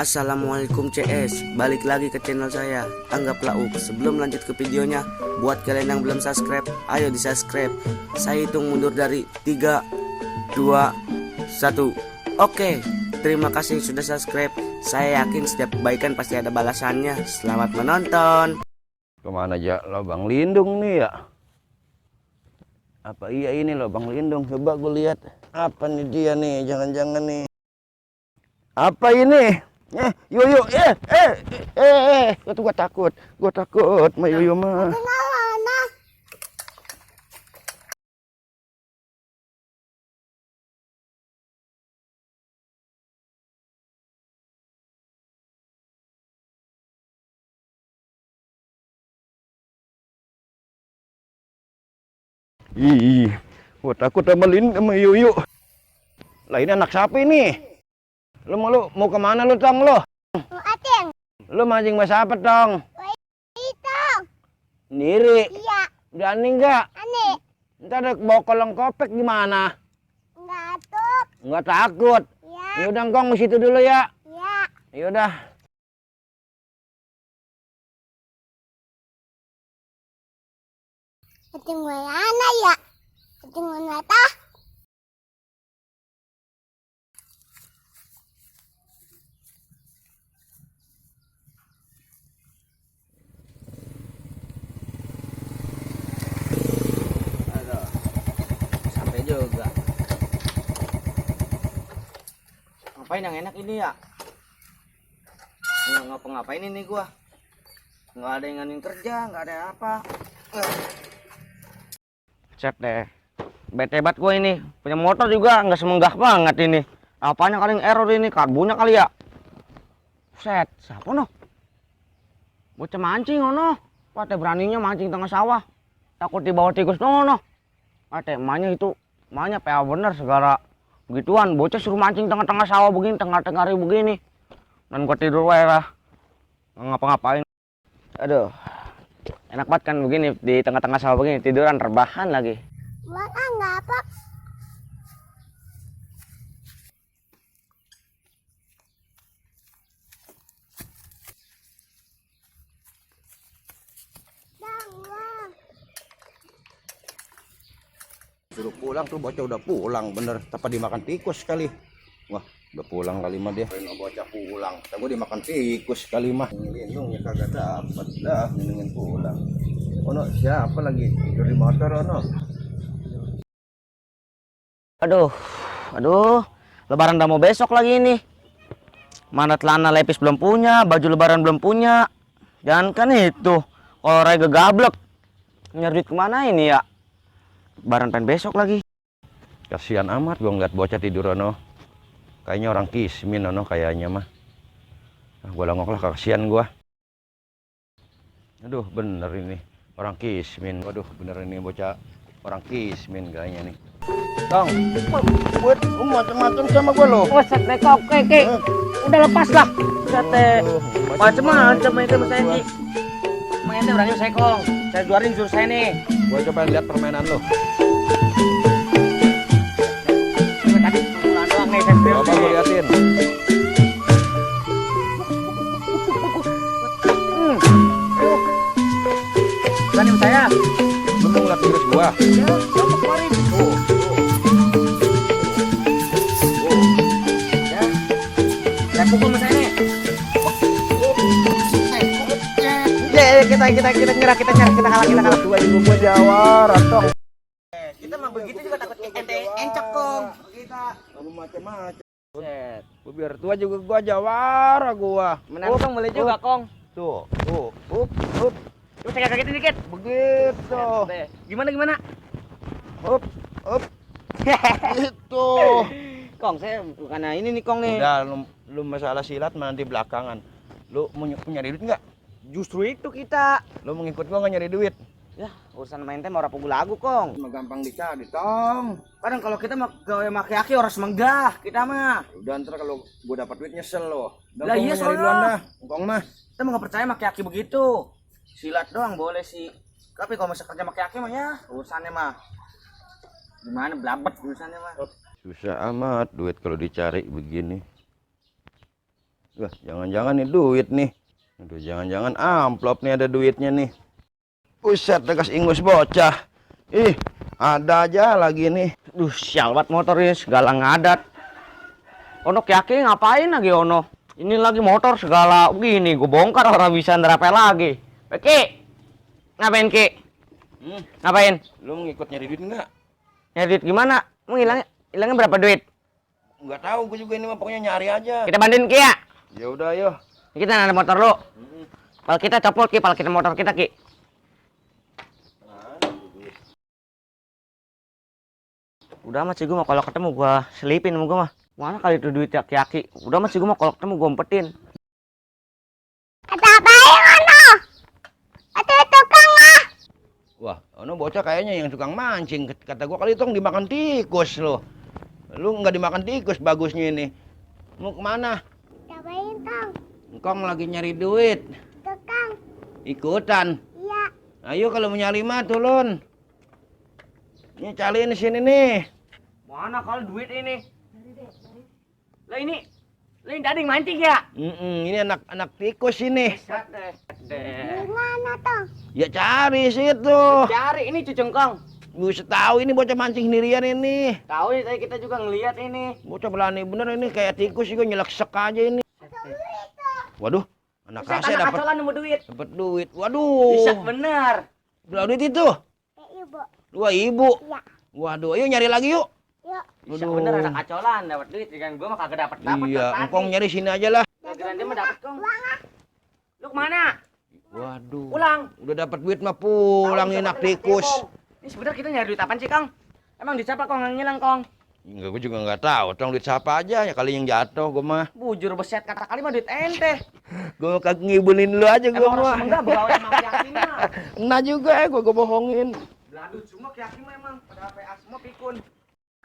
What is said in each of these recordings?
Assalamualaikum CS, balik lagi ke channel saya, Anggaplah Uk. Sebelum lanjut ke videonya, buat kalian yang belum subscribe, ayo di subscribe. Saya hitung mundur dari 3, 2, 1. Oke, terima kasih sudah subscribe. Saya yakin setiap kebaikan pasti ada balasannya. Selamat menonton. Kemana aja lubang lindung nih ya? Apa iya ini lubang lindung? Coba gue lihat. Apa nih dia nih? Jangan-jangan nih. Apa ini? Yuyu, gua takut, ma Yuyu mah. Ih, gua takut sama Yuyu. Lah ini anak siapa ini? Lu mau kemana lu, Tong, lu? Ateng. Lu mancing sama siapa, Tong? Itong. Sendiri. Iya. Berani enggak? Aneh. Ntar ada bawa kolong kopek gimana? Enggak tuh. Enggak takut. Iya. Yaudah, Ngkong di situ dulu ya. Iya. Yaudah. Ateng mana ya? Ateng mana tah? Aduh, sampai juga. Ngapain yang enak ini ya? Nggak ngapa-ngapain ini gua. Nggak ada yang nganin kerja, nggak ada apa. Cep deh. Bete banget gue ini. Punya motor juga nggak semenggah banget ini. Apanya kali yang error ini? Karbunya kali ya? Set, siapa no? Bocah mancing ono. Pate beraninya mancing tengah sawah. Takut dibawa tikus no. Pate emaknya itu, emaknya PA bener segala begituan. Bocah suruh mancing tengah-tengah sawah begini, tengah-tengah hari begini. Dan gua tidur wae lah. Nggak ngapa-ngapain. Aduh. Enak banget kan begini di tengah-tengah sawah begini, tiduran rebahan lagi. Buat enggak apa? Suruh pulang tuh bocah udah pulang bener. Tanpa dimakan tikus kali. Wah, udah pulang kali mah dia. Bocah pulang. Tapi dimakan tikus kali mah. Lindung ya kagak dapat dah lindungin pulang. Ono siapa lagi tidur di motor ono? Aduh. Lebaran udah mau besok lagi ini. Mana celana lepis belum punya, baju lebaran belum punya. Jangan kan itu. Kalau Rega gablek. Nyari duit kemana ini ya? Lebaran pengen besok lagi. Kasihan amat gua ngeliat bocah tidur ono. Kayaknya orang kismin ono kayaknya mah. Gua langok lah, kasihan gua. Aduh, bener ini orang kismin. Waduh, bener ini bocah orang kismin kayaknya nih. Tong, buat macam-macam sama gua loh. Oh, set rekop, keke. Udah lepas lah. Sate. Macam-macam ini sama saya nih. Main teh berani saya kong. Saya juarin suruh saya nih. Gua coba lihat permainan lo. Tadi pulang doang nih saya. Coba gua liatin. Berani sama saya. Lu mau ngeliat virus gua? Ya, kamu keluarin. Ya. Saya pukul sama saya nih. Kita nyerah, kita kalah. Dua ibu gua jawar, atong. Kita mah begitu juga takut ente encok kong. Kita. Kamu macam-macam. Set. Gua biar tua juga gua jawara gua. Menang kong boleh juga kong. Tuh. Up. Terus saya kagetin dikit. Begitu. Gimana? Up. Itu. Kong, saya bukan ini nih Kong nih. Udah, lu masalah silat mah nanti belakangan. Lu mau nyari duit nggak? Justru itu kita. Lu mau ngikut gua nggak nyari duit? Ya, urusan main teh mau rapuh lagu Kong. Cuma gampang dicari, Tong. Kadang kalau kita mah gawe maki-aki orang semenggah, kita mah. Udah ntar kalau gua dapat duit nyesel lo. Lah iya, nyari soalnya. duluan dah. Engkong mah. Kita mah nggak percaya maki-aki begitu. Silat doang boleh sih. Tapi kalau masa kerja maki-aki mah ya urusannya mah. Gimana blabet urusannya mah. Susah amat duit kalau dicari begini. Wah, jangan-jangan nih duit nih. Aduh, jangan-jangan amplop nih ada duitnya nih. Buset, tegas ingus bocah. Ih, ada aja lagi nih. Duh, sial banget motor ini segala ngadat. Ono Kyaki ngapain lagi Ono? Ini lagi motor segala begini, gue bongkar orang bisa nerapel lagi. Ki, ngapain Ki? Ngapain? Lu ngikut nyari duit enggak? Nyari duit gimana? Mau hilangnya berapa duit? Enggak tahu, gue juga ini mah pokoknya nyari aja. Kita bantuin Ki ya? Ya udah, ayo. Kita ada motor lu. Pal kita copot Ki, pal kita motor kita Ki. Udah mas, gue mau kalau ketemu gua selipin sama gua mah. Mana kali itu duit Kyaki? Udah mas, gue mau kalau ketemu gua umpetin. Ada apa yang ono? Ada tukang ah. Wah, ono bocah kayaknya yang tukang mancing. Kata gua kali itu dimakan tikus lo. Lu nggak dimakan tikus bagusnya ini. Mau kemana? Ngapain Kang? Engkong lagi nyari duit. Tukang. Ikutan. Iya. Ayo kalau mau nyari mah turun. Ini cariin di sini nih. Mana kalau duit ini? Lah ini dading mancing ya? Ini anak tikus ini. Gimana Tong? Ya cari situ. Cari ini cucengkong. Buset tahu ini bocah mancing sendirian ini. Tahu nih, tadi kita juga ngelihat ini. Bocah berani bener ini kayak tikus juga nyeleksek aja ini. Waduh, anak Saya kasih dapat kacolan nemu duit. duit. Waduh. Bisa bener. Berapa duit itu? Ibu. 2.000. Iya. Waduh, ayo nyari lagi yuk. Yuk. Bisa Aduh. bener anak kacolan dapat duit kan gua mah kagak dapat Iya, engkong nyari sini aja lah. Kira dia mah dapat kong. Lu kemana? Waduh. Pulang. Udah dapat duit mah pulang nih anak tikus. Ini sebenarnya kita nyari duit apaan sih, Kang? Emang di siapa Kong yang ngilang, Kong? Enggak, gue juga nggak tahu. Tong duit siapa aja ya kali yang jatuh gue mah. Bujur beset kata kali mah duit ente. Gue kagak ngibulin lu aja gue Emang mah. harus enggak begawe sama Kyaki mah. Nah juga ya gue bohongin. Beladu cuma Kyaki mah emang pada PA semua pikun.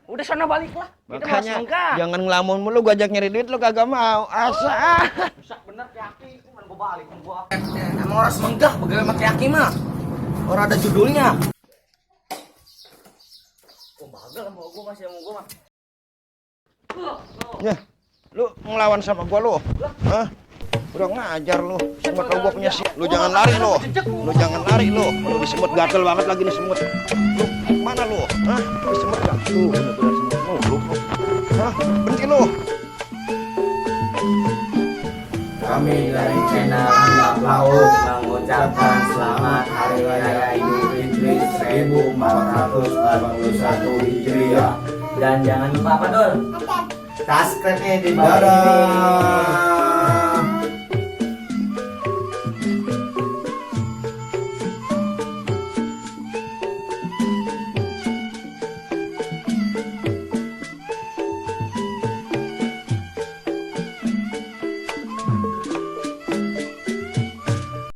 Udah sana balik lah. Kita Makanya harus enggak. jangan ngelamun mulu, gue ajak nyari duit lu kagak mau. Asa. Rusak bener Kyaki, itu mana gua balik gua. Emang harus menggah begawe sama Kyaki mah. Orang ada judulnya. Oh, bagal sama gua masih sama gua mah. Ya, lu ngelawan sama gua lu. Hah? Udah ngajar lu. Semut lu gua punya lu jangan lari lu. Lu jangan lari lu. Lu di semut gatel banget lagi nih semut. Lu mana lu? Hah? Di semut gak? Tuh, bener-bener semut lu. Hah? Berhenti lu. Kami dari channel Anggap Lauk mengucapkan selamat Hari Raya Idul Fitri 1441 Hijriah. Dan jangan lupa apa Dul? Subscribe-nya di bawah ini.